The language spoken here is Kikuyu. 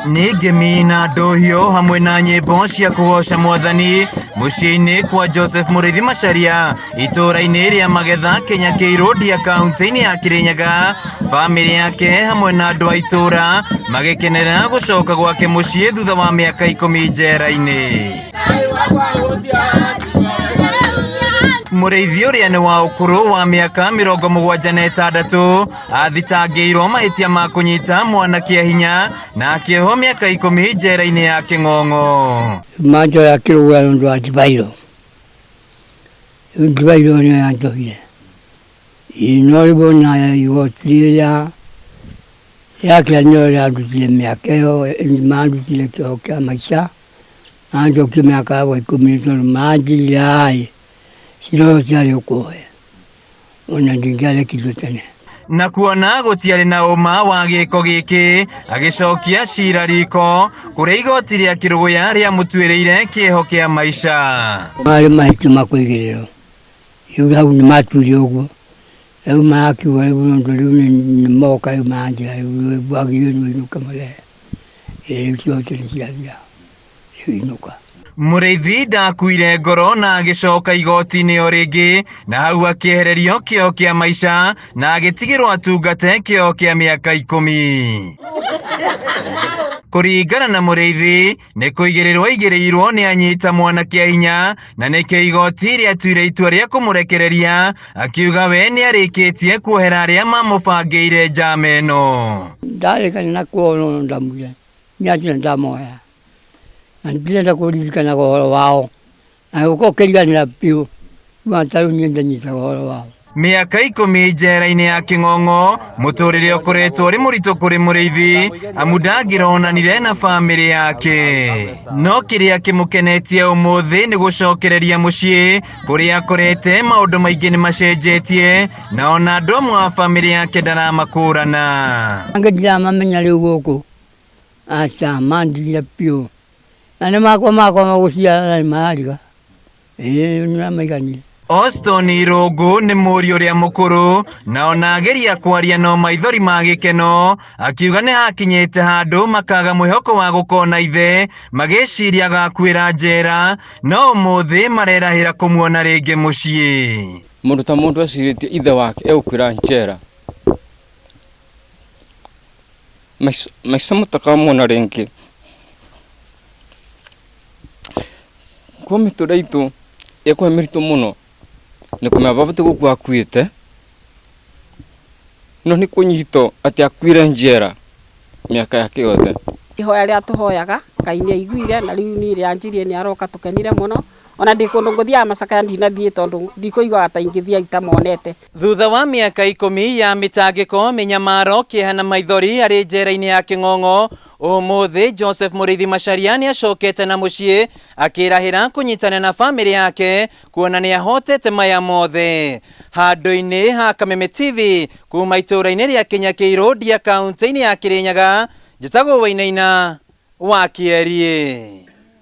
Nĩ ngemi na ndũhiũ hamwe na nyĩmbo cia kũgoca mwathani mũciĩ-inĩ kwa Joseph Mũrĩithi Macharia itũũra-inĩ rĩa Magetha Kenya Kĩirũ Ndia kaunti-inĩ ya Kĩrĩnyaga. Bamĩrĩ yake hamwe na andũ a itũũra magĩkenera gũcoka gwake mũciĩ thutha wa mĩaka 10 njera-inĩ. Mũrĩithi ũrĩa nĩ wa ũkũrũ wa mĩaka 76 athitangĩirwo mahĩtia ma kũnyita mwana kĩa hinya na akĩohwo mĩaka 10 njera-inĩ ya Kĩng'ong'o. Manjoya kĩrũgano ũndũ wa ndivairũ, ndivairũ nĩyo yanjohire. No rĩu ona igoti rĩrĩa rĩakĩra nĩrĩo rĩandutire mĩaka ĩyo, mandutire kĩoho kĩa maica, manjokia mĩaka yakwa 10 tondũ manjĩrire aĩ, cira ũyũ ũtiarĩ ũkũhe, ona ndingĩarekirio tene. Na kuona gũtiarĩ na ũma wa gĩko gĩkĩ, agĩcokia cira riko kũrĩa igoti rĩa Kĩrũgũya rĩamũtuĩrĩire kĩoho kĩa maica. Marĩ mahĩtia ma kũigĩrĩrwo, rĩu hau nĩ matuire ũguo, rĩu marakiuga rĩu ũndũ rĩu nĩ moka rĩu maranjĩra rĩu wagĩrĩirwo nĩ ũinũke mũthee, rĩu ciothe nĩ ciathira, rĩu inũka. Mũrĩithi ndakuire ngoro na agĩcoka igoti-inĩ o rĩngĩ na hau akĩehererio kĩoho kĩa maica na agĩtigĩrwo atungate kĩoho kĩa mĩaka 10. Kũringana na Mũrĩithi, nĩ kũigĩrĩrwo aigĩrĩirwo nĩ anyita mwana kĩa hinya na nĩkĩo igoti rĩatuire itua rĩa kũmũrekereria, akiuga we nĩ arĩkĩtie kuohera arĩa mamũbangĩire njama ĩno. Ndarĩkana na kuohwo ndamwĩra nĩ atĩ ndamoya na ndirenda kũririkanaga ũhoro wao na gũka ũkĩriganĩra biũ ta rĩu niĩ ndanyitaga ũhoro wao. Mĩaka 10 njera-inĩ ya Kĩng'ong'o, mũtũrĩre ũkoretwo ũrĩ mũritũ kũrĩ Mũrĩithi amu ndangĩronanire na bamĩrĩ yake. No kĩrĩa kĩmũkenetie ũmũthĩ nĩ gũcokereria mũciĩ kũrĩa akorete maũndũ maingĩ nĩ macenjetie na ona andũ amwe a bamĩrĩ yake ndaramakũrana. Angĩ ndiramamenya rĩu gũkũ, aca mandigire biũ na nĩ makwa makwa gũciara na nĩ marariga, ĩĩ nĩ ũramaiganire. Austin Irũngũ nĩ mũriũ ũrĩa mũkũrũ na ona ageria kwaria no maithori ma gĩkeno, akiuga nĩ hakinyĩte handũ makaga mwĩhoko wa gũkona ithe, magĩciria agakuĩra njera, no ũmũthĩ marerahĩra kũmuona rĩngĩ mũciĩ. Mũndũ ta mũndũ ecirĩtie ithe wake egũkuĩra njera, maica mũtakamuona rĩngĩ. Kwa mĩtũrĩre itũ ĩkoragwo ĩ mĩritũ mũno, nĩ kũmenya baba ti gũkua akuĩte, no nĩ kũnyitwo atĩ akuire njera mĩaka yake yothe. Ihoya rĩrĩa tũhoyaga Ngai nĩ aiguire na rĩu niĩ rĩanjirie nĩ aroka tũkenire mũno. Ona ndĩ kũndũ ngũthiaga macakaya ndinathiĩ tondũ ndikũiguaga ta ingĩthiĩ itamonete. Thutha wa mĩaka 10 ya mĩtangĩko, mĩnyamaro, kĩeha na maithori arĩ njera-inĩ ya Kĩng'ong'o, ũmũthĩ Joseph Mũrĩithi Macharia nĩ acokete na mũciĩ akĩrahĩra kũnyitanĩra na bamĩrĩ yake kuona nĩ ahotete maya mothe. Handũ-inĩ ha Kameme TV kuma itũũra-inĩ rĩa Kĩnyakĩirũ, Ndia, kaunti-inĩ ya Kĩrĩnyaga, njĩtagwo Wainaina wa Kĩeriĩ.